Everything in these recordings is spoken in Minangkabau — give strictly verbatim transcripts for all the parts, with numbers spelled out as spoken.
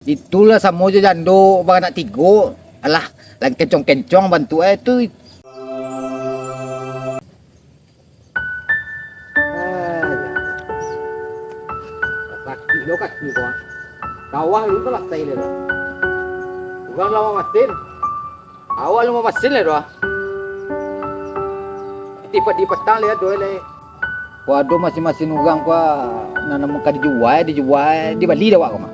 Itulah samo jo jando baranak tigo. Alah, lain kencong-kencong bantuak e tu. Sakik lo kaki ko. Sawah lu tu lah tai le tu. Urang lah mamasin. Awak lu mamasin le tu ah. Tipak di patang le ado le. Ko ado masin-masin urang ko, ah, nan namo ka dijua, dijua, dibali dek awak ko mah.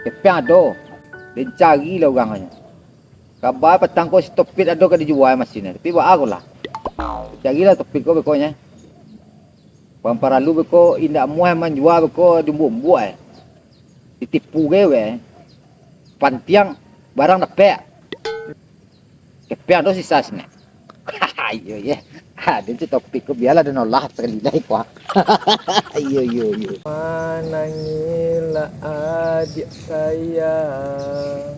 Kepeang ado, den cari lah urang ko nyo. Kaba patang ko si Topik ado ka dijua masin, tapi baa ko lah. Carilah Topik ko beko nyo. Paralu beko indak amuah manjua beko di umbuak-umbuak, eh. Ditipu ge weh. Pantiang barang dapek. Kepeang do sisa sinan. Iyo, ye. Ado tu Topik ko, bialah den olah sakali lai ko. Iyo, iyo, iyo. Manangilah adik sayang.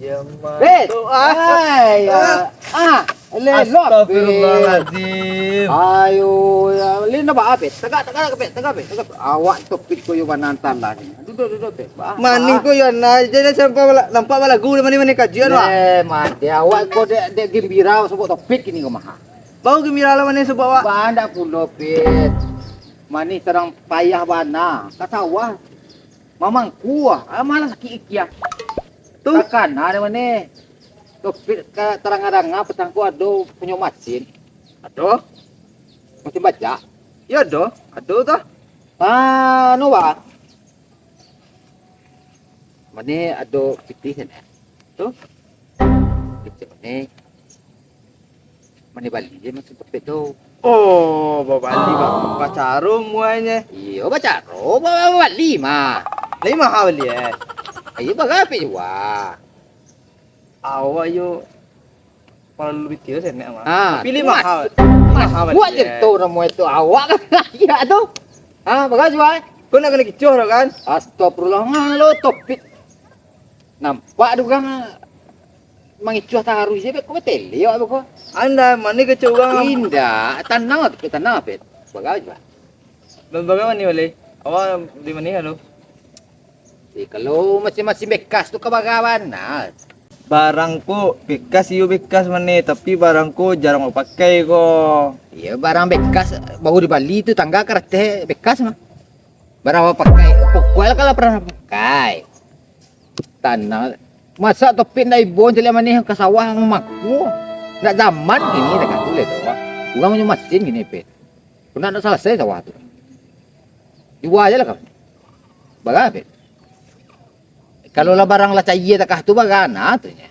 Ya, Eh, mantap. Ai, ah, ah, lelok, Astagfirullahaladzim. Ayo, ya, lin nak apa, Pet? Tagak, tagak, Pet, tagak, Pet, tagak. Awak Topik ko yo bana antah lah ni. Duduk, duduk, Pet. Bah, Manih bah. Ko yo, nah, jadi sampai bala-, nampak balagu di manih-manih kajian, wak. Eh, mati. Awak ko dek, dek gembira sebut Topik ini ko mah. Bau gembira lah manih sebut, wak. Bandak pulo, Pet. Manih tarang payah bana. Ka sawah. Mamangku ah, ah, malah sakik iki ah. Tu. Takana dek manih. Topik ka taranga-ranga patang ko ado punyo masin. Ado? Masin bajak? Yo ado, ado tu. Ah, anu, Bang. Manih ado pitih sinan. Tu. Kecek manih. Manih bali je masin Topik tu. Oh, babali, ba-, bacaro muainyo. Iyo, bacaro, ba-, babali mah. Lai maha bali, eh? Iyo, bagapik jua. Awak yo paralu pitih senek mah. Ah, tapi lai tu maha. Mas-, maha bali, eh. Buat je tu namo itu awak kan. Iyo tu. Ah, bagapik jua, eh? Kau nak kena kicuah tu kan? Astagfirullah, ngalo Topik. Nampak tu urang mangicuah taruih je, beko batele awak beko. Anda, manih kecek urang. Indak, tanang lah, Pet, tanang lah, Pet. Bagapik jua. Ba-, bagapik manih bali? Awak di manih anu? Eh, kalau masin-masin bekas tu ka bara bana. Barang ko bekas, iyo bekas manih, tapi barang ko jarang awak pakai ko. Iyo, barang bekas, baru dibali tu tangga karateh bekas mah. Barang awak pakai, pokok lah kalau pernah pakai. Tanang. Masa Topik ndak ibo caliak manih ka sawah mamangku. Ndak zaman kini dah katu le tu. Urang punyo masin kini, Pet. Kok ndak salasai sawah tu. Jua je lah kau. Bara, Pet? Kalau lah barang lah caia takah tu, bara nah tu nyo.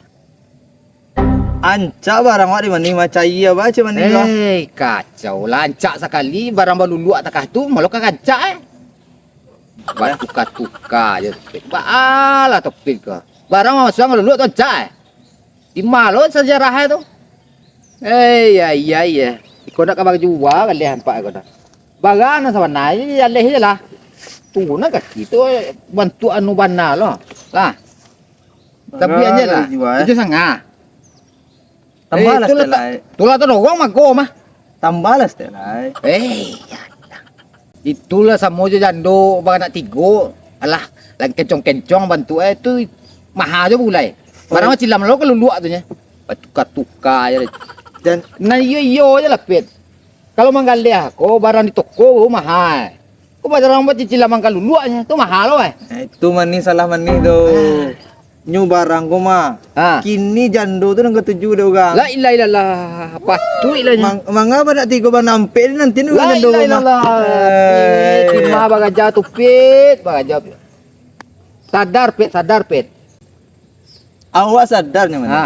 Ancak barang awak di manih mah, caia ba cek manih mah. Eh, kacau lah, ancak sakali barang baluluak takah tu, malah ka rancak, eh. Batuka-tuka je Topik. Baalah Topik ko. Barang masuak baluluak tu ancak, eh. Di ma lo sajarah tu? Eh, ya, ya, ya. Iko nak ka bajua galeh nampak iko dah. Bara nan sabana je, jaleh je lah. Turun lah kaki tu, bantuak anu bana lo. Lah. Tapi bara aja lah. Jua, eh. Tujuah sangah. Tambah lah, eh, tu lah setek ta-, lai. Tu lah tadorong mago mah. Tambah lah setek lai. Eh, ya. Itulah samo jo jando baranak tigo. Alah, lain kencong-kencong bantuak e tu, maha jo pulai. Barang, oh, macilam lo kaluluak tu nyo. Batuka-tuka je. Jan- Nah, iyo-iyo je lah, Pit. Kalau manggaleh ko, barang di toko baru maha. Ko barang bacicilan mangkaluluaknyo, tu maha lo, eh. Eh, itu manih, salah manih tu. Ah. Nyo barang ko mah. Ha. Kini jando tu nan katuju dek urang. La ilaha illallah. Patuik lah nyo. Mang-, manga badak tigo banampek ni nanti ni urang jando ko mah. La ilaha illallah. Eh. Pit, ima baraja tu, Pit. Baraja, Pit. Sadar, Pit. Sadar, Pit. Awak sadar nyo mah. Ha.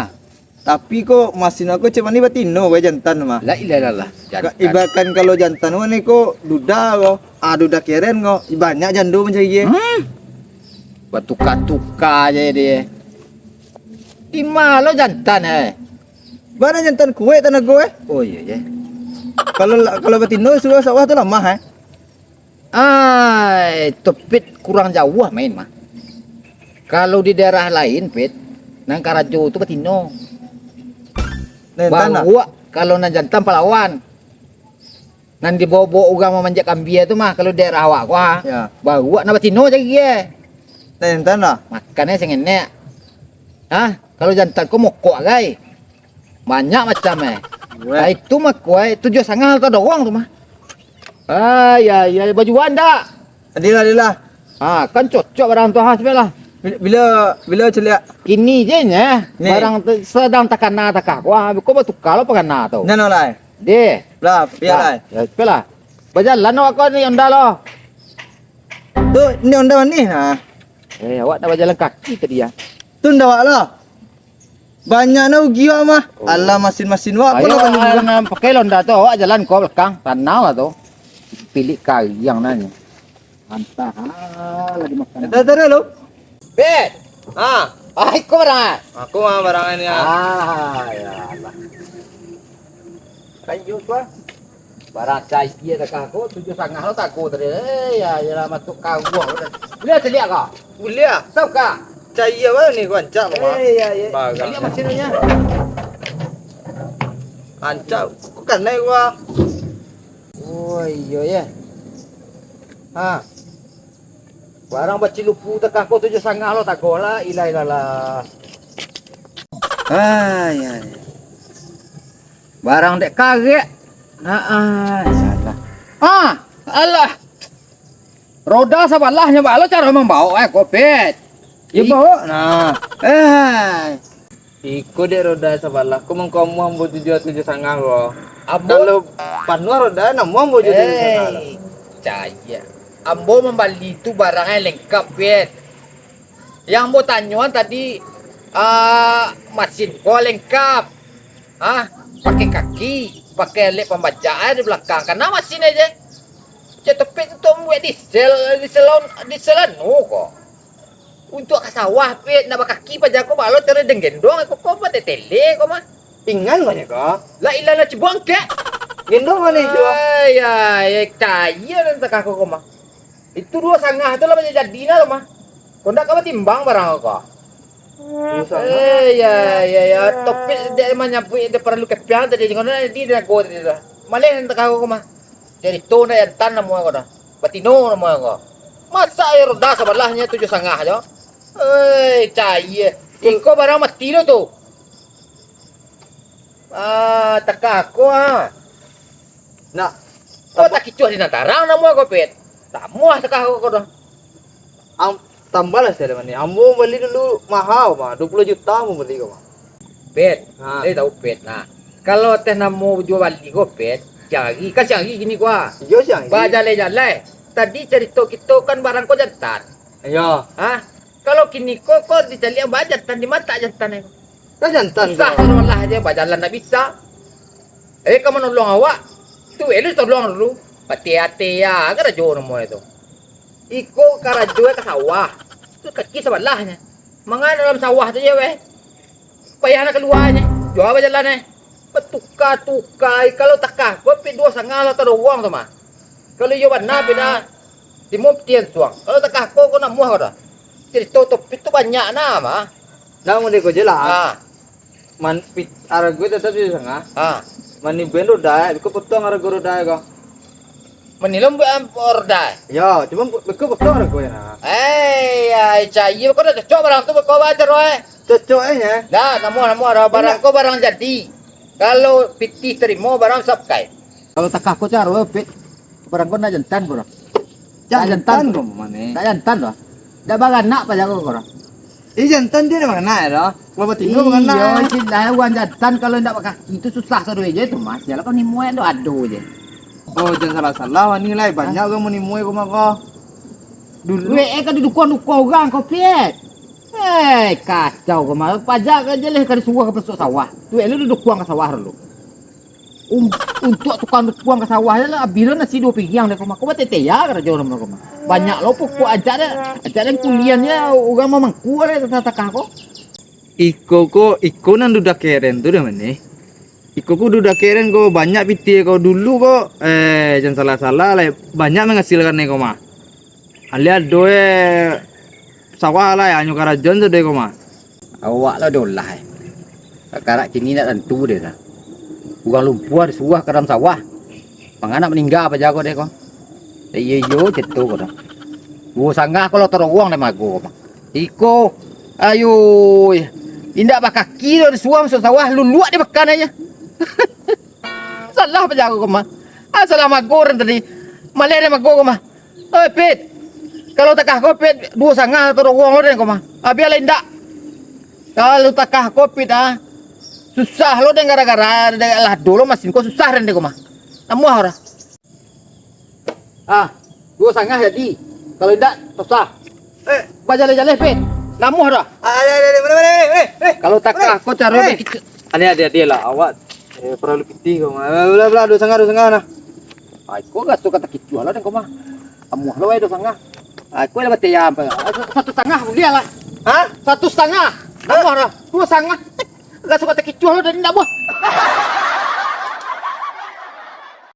Tapi ko masin awak ko cek manih batino bae jantan mah. La ilaha illallah. Ka-, jantan. Ibaratkan kalau jantan ko ni ko duda ko, ah, duda keren ko, banyak jando mancari e. Hmm. Batuka-tuka je die. Di ma lo jantan, eh? Bana jantan kuek tanago, eh? Oh, iyo, je. Kalau, kalau batino suruah sawah tu lamah, eh? Ai, tu, Pit, kurang jauah main mah. Kalau di daerah lain, Pit, nan karajo tu batino. Nan jantan lah? Baruak, kalau nan jantan palawan. Nan dibaok-baok urang mamanjek kambia tu mah, kalau daerah awak ko, ha. Ya. Baru awak nan batino cari, eh. Nan jantan lah. Makan, eh, sangenek. Ha? Kalau jantan ko mokok, gai. Banyak macam, eh. Weh. Ah, itu mah kuai, tujuah sangah tadorong tu mah. Ah, ya, ya, bajuan dak? Adilah, adilah. Ah, kan cocok barang tu, ha, sampai lah. Bila, bila caliak? Kini je nya, Ni. Barang tu sadang takana takah. Wah, ko batuka lo pakana tu. Nan lah. Deh. Lah, piak lah. Ya, sampai lah. Bajalan awak ko ni Honda lo. Tu, ni Honda manih nah. Eh, awak nak bajalan kaki tadi ya. Tu ndak awak lah. Banyak na ugi wak mah. Oh. Alah masin-masin wak. Ayo, pun lah paling murah. Pakai Honda tu, awak jalan ko belakang, tanah lah tu. Pilik kariang nanya. Antah, ah, lah dimakan. Dah, dah, dah, lo. Bet. Ah. Ah, iko barang ah. Aku mah barang ini ah. Ah, ya Allah. Kayu tu ah. Barang cai dia takah ko, tujuah sangah lo tako tadi. Eh, ya, ya lah, masuk kawah. Boleh caliak ka? Boleh ah. Sao ka? Cai apa ni, ko rancak ko mah. Eh, ya, ya. Barang. Caliak masinnya. Rancak. Ko kanai ko ah. Oh, iyo ya. Ha. Barang bacilupu takah ko tujuah sangah lo tako lah. Ilah, ilah lah. Ah, ya, ya. Barang dek karek. Nah, ah, salah. Ah, alah. Roda sabalah nyo baa lo caro mambaok, eh, Kopet. Yo, I- baok. Nah. Eh. Iko dek roda sabalah ko mangko amuah ambo tujuah tujuah sangah ko. Ambo Kalau panuah roda, namuah ambo tujuah tujuah sangah lo. Eh, caya. Ambo mambali tu barang yang lengkap, Pet. Yang ambo tanyoan tadi, ah, masin ko lengkap. Ah, pakai kaki, pakai alek pambajak ai di balakang. Kana masin aja. Cek topik tu mambuek diesel, diesel on-, diesel anu ko. Untuak ka sawah, Pet, nak bakaki paja ko, baa lo caro den gendong, ko, ko batetele ko mah. Ingan banyak ko. Lah ilah lah cubo angkek. Gendong mah ni, cubo. Ai, ai, ai, caya nan takah ko, ko mah. Itu duo sangah tu lah banyak jadi nah lo mah. Kok ndak ka batimbang barang ko. Duo sangah. Eh, ya, ya, ya. Topik dek manyabuik dek paralu kepiang tadi, jangan di dago tadi tu. Maleh nan takah ko mah. Carito ndak jantan namuah ko dah. Batino namuah ko. Masa air roda sabalahnyo tujuah sangah jo. Eh, caya. Iko barang mati lo tu. Ah, takah ko ah. Nak. Kok takicuah di nan tarang namuah ko, Pet? Tamuah takah ko, ko dah. Am-, tambah lah saya mani. Ambo bali dulu mahal mah, dua puluh juta ambo bali ko mah. Pet, Ha. eh, tahu Pet. Nah, kalau teh namo jual bali ko, Pet, siang hari, kan siang hari kini ko ah. Iyo, siang hari. Bajalai-jalai. Tadi carito kito kan barang ko jantan. Iyo. Ha? Kalau kini ko, ko dicaliak baa jantan, di mata jantan eh. Kan jantan Susah ko. Salah aja, bajalan ndak bisa. Eh, ka manolong awak, tu elok tolong dulu. Pati ati ya, karajo namo itu. Iko karajo ka sawah. Tu kaki sabalahnyo. Mangan dalam sawah tu je weh. Payah nak kaluarnyo. Jua bajalan eh. Batuka-tuka, kalau takah, ko pi duo sangah lah tadorong tu mah. Kalau iyo bana pina limo pitian suang. Kalau takah ko, ko namuah ko dah. Carito topik tu banyak nah mah. Dah, model ko je lah. Ha. Man, pit-, arago tetap di tangah. Ha. Mani ben roda, biko potong arago roda ko. Mani lembek am-, roda. Yo, cuma biko potong arago ya nah. Eh, ya, caya ko dah cocok barang tu, biko baca roh eh. Cocok eh ya. Dah, namuah, namuah, dah barang Indak. Ko barang jadi. Kalau pitih tarimo barang sabkai. Kalau takah ko caro, Pit. Barang ko nak jantan ko dah. Jantan Nak jantan. Ko mane? Nak jantan dah. Dak baranak paja ko dah. Eh, jantan dia dak baranak ya dah. Kalau batino baranak. Iyo, istilah urang jantan kalau ndak bakaki tu susah sadoe je tu, Mas. Yalah kau nimuai tu ado je. Oh, jangan salah-salah wani lai. Banyak urang manimuai ko mah ko. Dulu. Weh, eh, kan didukuang-dukuang urang ko, Pit. Eh, kacau ko mah. Paja ka je leh ka disuruah ka masuk sawah. Tu elok didukuang ka sawah dulu. Um, untuak tukang dukuang ka sawah je lah, abih lo nasi duo piriang dek ko mah. Ko batete ya karajo urang ko mah. Banyak lo pokok ajak dek, ajak dek kulian je urang mamangku dek takah-takah ko. Iko ko, iko nan dudah keren tu dah mane. Iko ko dudah keren ko, banyak pitih ko dulu ko, eh, jan salah-salah lah, banyak mangasilkan ko mah. Alah ado eh sawah lah, hanyo karajoan sadai ko mah. Awak lah diolah eh. Kakarak kini nak tantu deh lah. Urang lumpuah disuruah ka dalam sawah. Manga nak maningga paja ko deh ko. Iyo, iyo, ceto ko dah. Duo sangah ko lah tarowong deh mago ko mah. Iko, ayo, indak bakaki doh disuah masuak sawah, luluak deh makan aja. Salah paja ko mah. Ah, salah mago urang tadi. Maleh deh mago ko mah. Oi, Pit. Kalau takah ko, Pit, duo sangah tarowong lo deh ko mah. Ah, bialah indak. Kalau takah ko, Pit, ah. Susah lo deh gara-gara deh lah dulu masin ko susah deh ko mah. Namuah dah. Ah, duo sangah jadi. Kalau indak, susah. Eh, bajaleh-jaleh, Pit. Namuah dah. Ah, ya, ya, ya, mana, mana, eh, eh, eh. Kalau takah ko caro eh. Dikit. Ade, ade, ade lah, awak. Eh, paralu pitih ko mah. Eh, belah, belah, duo sangah, duo sangah nah. Ai, ko gaso ka takicuah lah deh ko mah. Namuah lo, eh, duo sangah. Ai, ko lah batayam, Pit. Ai, satu sangah buliah lah. Hah? Satu sangah. Namuah dah. Duo sangah. Gaso ka takicuah lo dari indak buah.